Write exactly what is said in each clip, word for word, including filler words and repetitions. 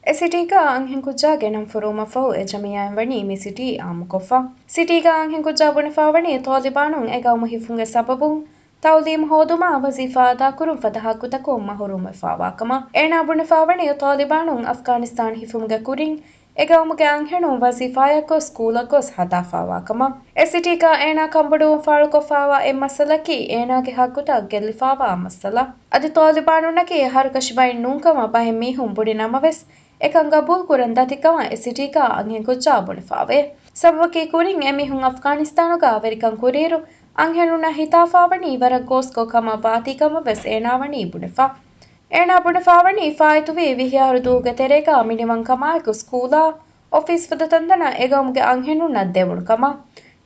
އެ ސިޓީގަ އަންހެންކުއްޖާގެ ނަން ފުރުވުމަށްފަހު އެ ޖަމިއްޔާއިން ވަނީ މި ސިޓީ އާއްމުކޮށްފަ. ސިޓީގަ އަންހެންކުއްޖާ ބުނެފާވަނީ ޠާލިބާނުން އެ ގައުމު ހިފުމުގެ ސަބަބުން ތައުލީމު ހޯދުމާ ވަޒީފާ އަދާކުރުން ފަދަ ހައްގުތަކުން މަހުރޫމްވެފާވާކަމަށް. އޭނާ ބުނެފާވަނީ ޠާލިބާނުން އަފްޣާނިސްތާން ހިފުމުގެ ކުރިން އެ ގައުމުގެ އަންހެނުން ވަޒީފާއަށް ގޮސް ސްކޫލަށް ގޮސް ހަދާފާވާކަމަށް. އެ ސިޓީގަ އޭނާ ކަންބޮޑުވުން ފާޅުކޮށްފާވާ އެއް މައްސަލައަކީ އޭނާގެ ހައްގުތައް ގެއްލިފާވާ މައްސަލަ. އަދި ޠާލިބާނުންނަކީ ހަރުކަށި ބައެއް ނޫންކަމަށް ބައެއް މީހުން ބުނި ނަމަވެސް، އެކަން ގަބޫލުކުރަން ދަތިކަމަށް އެ ސިޓީގަ އަންހެންކުއްޖާ ބުނެފާވޭ. ސަބަބަކީ ކުރިން އެމީހުން އަފްޣާނިސްތާނުގަ ވެރިކަން ކުރިއިރު، އަންހެނުންނަށް ހިތާފާވަނީ ވަރަށް ގޯސްކޮށް ކަމަށް ވާތީ ކަމަށް ވެސް އޭނާ ވަނީ ބުނެފަ. އޭނާ ބުނެފާވަނީ ފާއިތުވީ ވިހި އަހަރު ދުވަހުގެ ތެރޭގަ މިނިވަންކަމާއެކު ސްކޫލާ، އޮފީސް ފަދަ ތަންތަނަށް އެ ގައުމުގެ އަންހެނުންނަށް ދެވުނު ކަމަށް.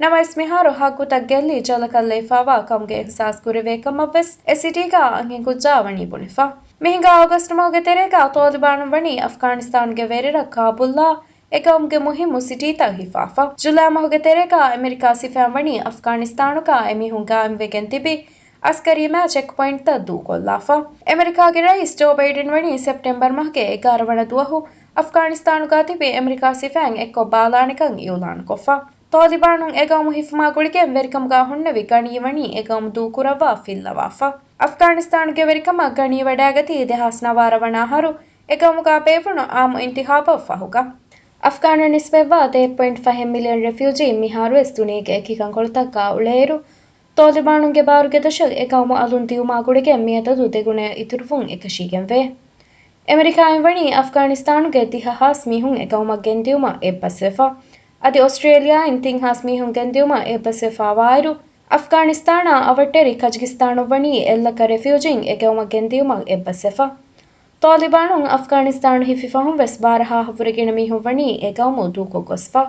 ނަމަވެސް މިހާރު ހައްގުތައް ގެއްލި ޖަލަކަށްލައިފާވާ ކަމުގެ އިހްސާސް ކުރެވޭ ކަމަށް ވެސް އެ ސިޓީގަ އަންހެންކުއްޖާ ވަނީ ބުނެފަ. މި ހިނގާ އޮގަސްޓު މަހުގެ ތެރޭގަ ޠާލިބާނުން ވަނީ އަފްޣާނިސްތާނުގެ ވެރިރަށް ކާބުލްއާ އެ ގައުމުގެ މުހިއްމު ސިޓީތައް ހިފާފަ. ޖުލައި މަހުގެ ތެރޭގަ އެމެރިކާ ސިފައިން ވަނީ އަފްޣާނިސްތާނުގަ އެމީހުން ގާއިމްވެގެން ތިބި އަސްކަރީ މާ ޗެކްޕޮއިންޓްތައް ދޫކޮށްލާފަ. އެމެރިކާގެ ރައީސް ޖޯ ބައިޑެން ވަނީ ސެޕްޓެމްބަރ މަހުގެ އެގާރަ ވަނަ ދުވަހު އަފްޣާނިސްތާނުގަ ތިބި އެމެރިކާ ސިފައިން އެއްކޮށް ބާލާނެކަން އިއުލާންކޮށްފަ. ޠާލިބާނުން އެ ގައުމު ހިފުމާ ގުޅިގެން ވެރިކަމުގަ ހުންނެވި ގަނީ ވަނީ އެ ގައުމު ދޫކުރައްވާ ފިއްލަވާފަ. އަފްޣާނިސްތާނުގެ ވެރިކަމަށް ގަނީ ވަޑައިގަތީ ދެހާސް ނަވާރަ ވަނަ އަހަރު އެ ގައުމުގަ ބޭއްވުނު އާއްމު އިންތިހާބަށް ފަހުގަ. އަފްޣާނުން ނިސްބަތްވާ ދެ ޕޮއިންޓް ފަހެއް މިލިއަން ރެފިއުޖީ މިހާރުވެސް ދުނިޔޭގެ އެކި ކަންކޮޅުތަކުގަ އުޅޭއިރު، ޠާލިބާނުންގެ ބާރުގެ ދޮށަށް އެ ގައުމު އަލުން ދިއުމާ ގުޅިގެން މިއަދަދު ދެގުނައަށް އިތުރުވުން އެކަށީގެންވޭ. އެމެރިކާއިން ވަނީ އަފްޣާނިސްތާނުގެ ދިހަ ހާސް މީހުން އެ ގައުމަށް ގެންދިއުމަށް އެއްބަސްވެފަ. އަދި އޮސްޓްރޭލިއާއިން ތިން ހާސް މީހުން ގެންދިއުމަށް އެއްބަސްވެފާވާއިރު، އަފްޣާނިސްތާނާ އަވަށްޓެރި ކަޒަކިސްތާނުން ވަނީ އެއްލަކަށް ރެފިއުޖީން އެ ގައުމަށް ގެންދިއުމަށް އެއްބަސްވެފަ. ޠާލިބާނުން އަފްޣާނިސްތާނު ހިފި ފަހުން ވެސް ބާރަ ހާހަށްވުރެ ގިނަ މީހުން ވަނީ އެ ގައުމު ދޫކޮށް ގޮސްފަ.